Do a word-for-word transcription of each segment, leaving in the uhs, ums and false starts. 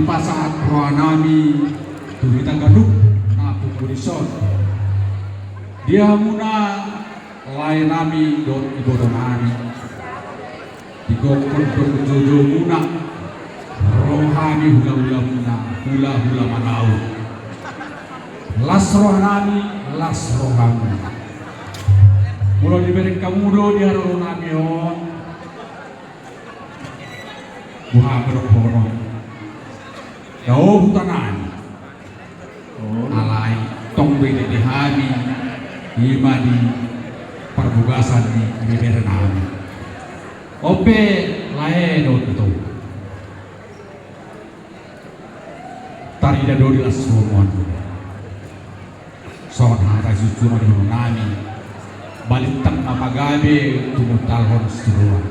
Pasahat rohanami tu hita ganup na pungu dison. Di hamuna laenami dohot ibotonami, di gokhon dohot jojomuna, roha ni hulahulamuna, hulahula Malau. Las rohanami, las rohamuna. Molo dibereng hamu do di haroronami on, boha pe dohonon? Dao hutanami. Alai tong do didok hami, ima di parbogasan ni beberenami. On pe lae do ito. Tarida do di las roha on. Songon hata sijujurna di haroronami, balintang ma pagabe tumundalhon siroha.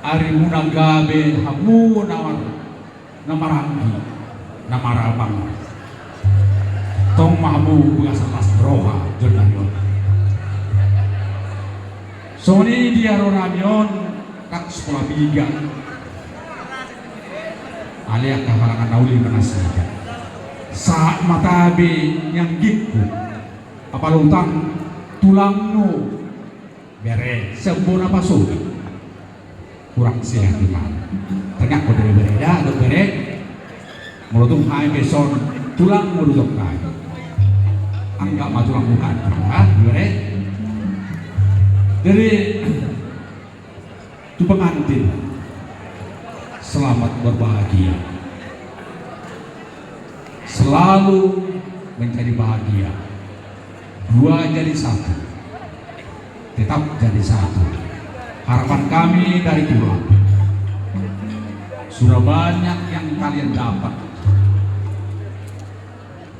Arimuna gabe hamu na mar-, na maranggi, na marabang. Tong ma hamu bagasan las roha jolma ni on. Songon i di haroronami on, rap Sikola Piga. Alai angka halangan na uli ma nasida. Sahat ma tabe ni anggingku, apala utang tulangmu, bere, sian bona pasoda. Kurang sehat ima. Tangihon do bere, da, dok bere. Molo tung hami pe son tulangmu do tong hami. Anggap ma tulangmu kan, ha, bere. Jadi, tu pengantin, selamat berbahagia. Selalu menjadi bahagia. Dua jadi satu. Tetap jadi satu. Harapan kami dari tulang, sudah banyak yang kalian dapat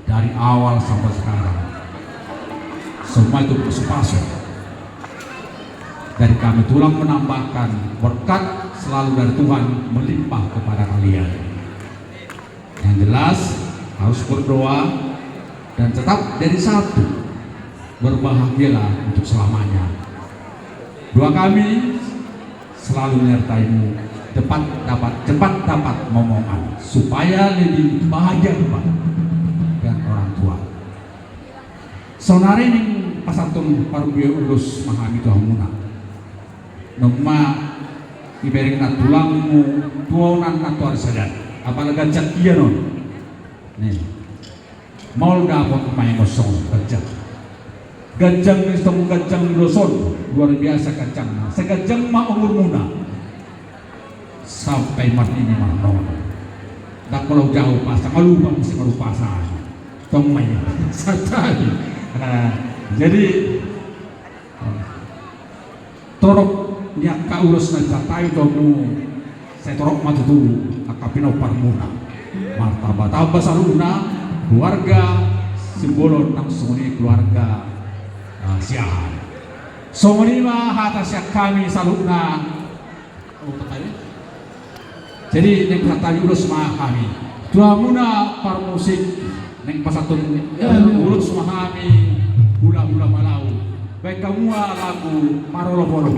dari awal sampai sekarang. Semua itu pasu-pasu dari kami tulang menambahkan berkat selalu dari Tuhan melimpah kepada kalian. Yang jelas, harus berdoa dan tetap jadi satu. Berbahagialah untuk selamanya. Doa kami selalu menyertaimu, cepat dapat, cepat dapat momongan, supaya lebih bahagia rupa dengan orang tua. Saonari ning pasahathon parbue ulos ma hami tu hamuna. Nunga dibereng na tulangmu tuanan na tuari sadan. Apala ganjang ia non. Nih. Maol dapot ma i songon ganjang. Ganjang ni tong ganjang ni ulos on. Luar biasa ganjangna. Sai ganjang ma umurmuna. Sampai marnini marnono. Ndang molo jabu pasa, nga lupa muse, nga lupa pasa. Tong ma i. Santai. Nah, jadi, torop ni angka ulos na disantabi tu hamu, sai torop ma tutu angka pinomparmuna. Martamba-tamba saluhutna keluarga Simbolon nang songon i keluarga, eh, Siahaan. Songon i ma hata sian hami saluhutna. Jadi, naeng pasahat hami ulos ma hami tu hamuna parmusik, naeng pasahathon ulos ma hami hulahula Malau. Baen hamu ma lagu marolopolop.